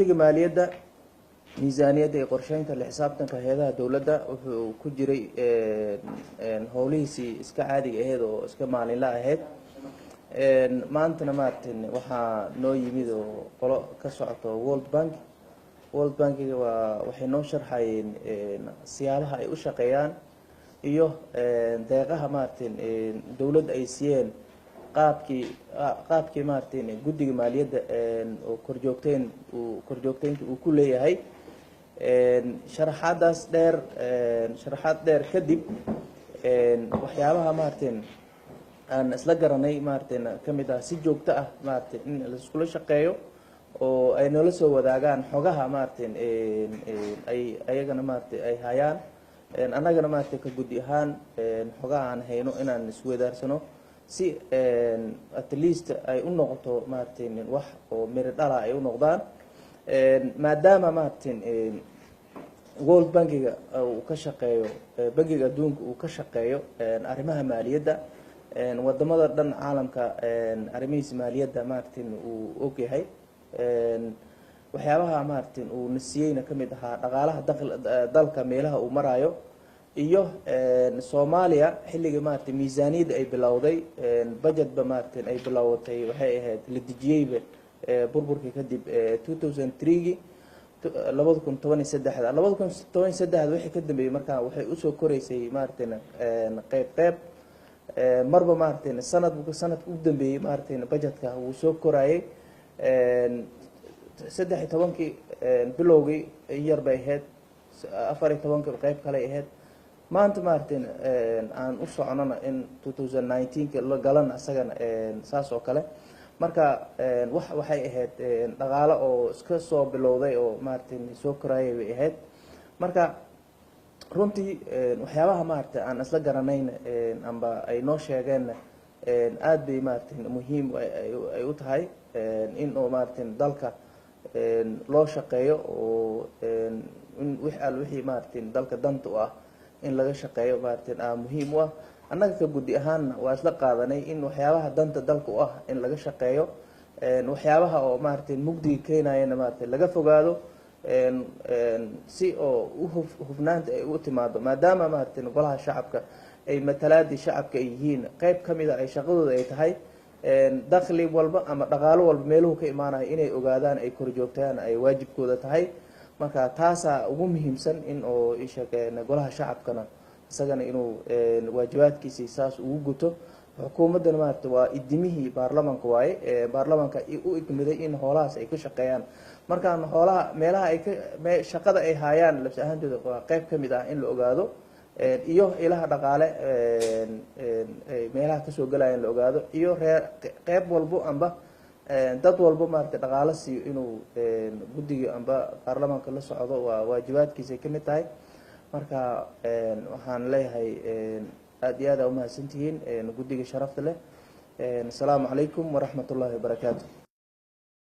Guddiga maaliyadda, miisaaniyadda iyo qorsheynta la xisaabtanka hay-adaha dowladda wuxuu ku jiray howlihiisii iska caadiga ahayd oo iska maalinla ahayd. Maantana maaragtay waxaa noo yimid oo qolo ka socoto World Bank. World Bankiga waa waxay noo sharxayeen siyaabaha ay u shaqeeyaan iyo deeqaha maaragtay dowladda ay siiyeen, qaabkii maaragtay guddiga maaliyadda oo korjoogteyn uu korjoogteynta uu ku leeyahay. Sharaxaadaas dheer, sharaxaad dheer kadib, waxyaabaha maaragtay aan isla garanay maaragtay ka mid ah si joogto ah maaragtay in laiskula shaqeeyo oo ay noola soo wadaagaan xogaha maaragtay ay ayagana maaragtay ay hayaan, annagana maaragtay ka guddi ahaan xogaha aan hayno inaan isweydaarsano, si at least ay u noqoto maaragtay wax oo miro dhala ay u noqdaan, maadaama maaragtay World Bankiga uu ka shaqeeyo, Bankiga Adduunka uu ka shaqeeyo arrimaha maaliyadda wadamada dhan caalamka, arrimihiisa maaliyadda maaragtay uu ogyahay. Waxyaabaha maaragtay uu nasiyeyna ka mid ahaa dhaqaalaha dalka meelaha uu maraayo iyo Soomaaliya xilligii maaragtay miisaaniyadda ay bilowday, budgetba maaragtay ay bilowatay, waxay ahayd la dejiyeyba burburkii kadib 2003gii, 2013da. 2013da wixii ka dambeeyey markaa waxay usoo koreysay maaragtay qeyb qeyb, marba maaragtay sanadka sanadka u dambeeyey maaragtay budgetka wuu soo koraayey. 13kii bilowgii yar bay ahayd, 14kii qeyb kaley ahayd. Maanta maaragtay aan u soconona in 2019ka la galana isagana saas oo kale. Marka wax waxay ahayd dhaqaalo oo iska soo bilowday oo maaragtay soo koraayay bay ahayd. Marka runtii waxyaabaha maaragtay aan isla garanayna amba ay noo sheegeenna aada bay maaragtay muhiim ay u tahay in oo maaragtay dalka loo shaqeeyo oo in wix al wixii maaragtay dalka danta u ah in laga shaqeeyo maaragtay muhiim u ah. Annaga ka guddi ahaanna waa isla qaadanay in waxyaabaha danta dalka u ah in laga shaqeeyo, waxyaabaha oo maaragtay mugdiga keenayana maaragtay laga fogaado, si oo u hufnaanta ay u timaado, maadaama maaragtay golaha shacabka ay matalaadii shacabka ay yihiin, qeyb ka mid a ay shaqadooda ay tahay dakhli walba ama dhaqaalo walba meeluhu ka imaanayo inay ogaadaan, ay korjoogtaan, ay waajibkooda tahay. Marka taasaa ugu muhiimsan in oo isheeg golaha shacabkana isagana inuu waajibaadkiisii saas ugu guto. Xukuumaddana maaragta waa idimihii baarlamanka waaye, baarlamanka u igmiday in hoolahaas ay ka shaqeeyaan. Markaan hoolaha meelaha ay ka shaqada ay haayaan labs ahaantooda waa qeyb ka mid ah in la ogaado iyo ilaha dhaqaale meelaha kasoo galayaan la ogaado, iyo reer qeyb walbo amba dad walbo maaragtay dhaqaalo siiyo inuu guddiga amba baarlamanka la socdo, waa waajibaadkiisay ka mid tahay. Marka waxaan leeyahay aada iyo aad aa umahadsantihiin guddiga sharafta leh. Asalaamu calaykum waraxmat ullahi wabarakaatu.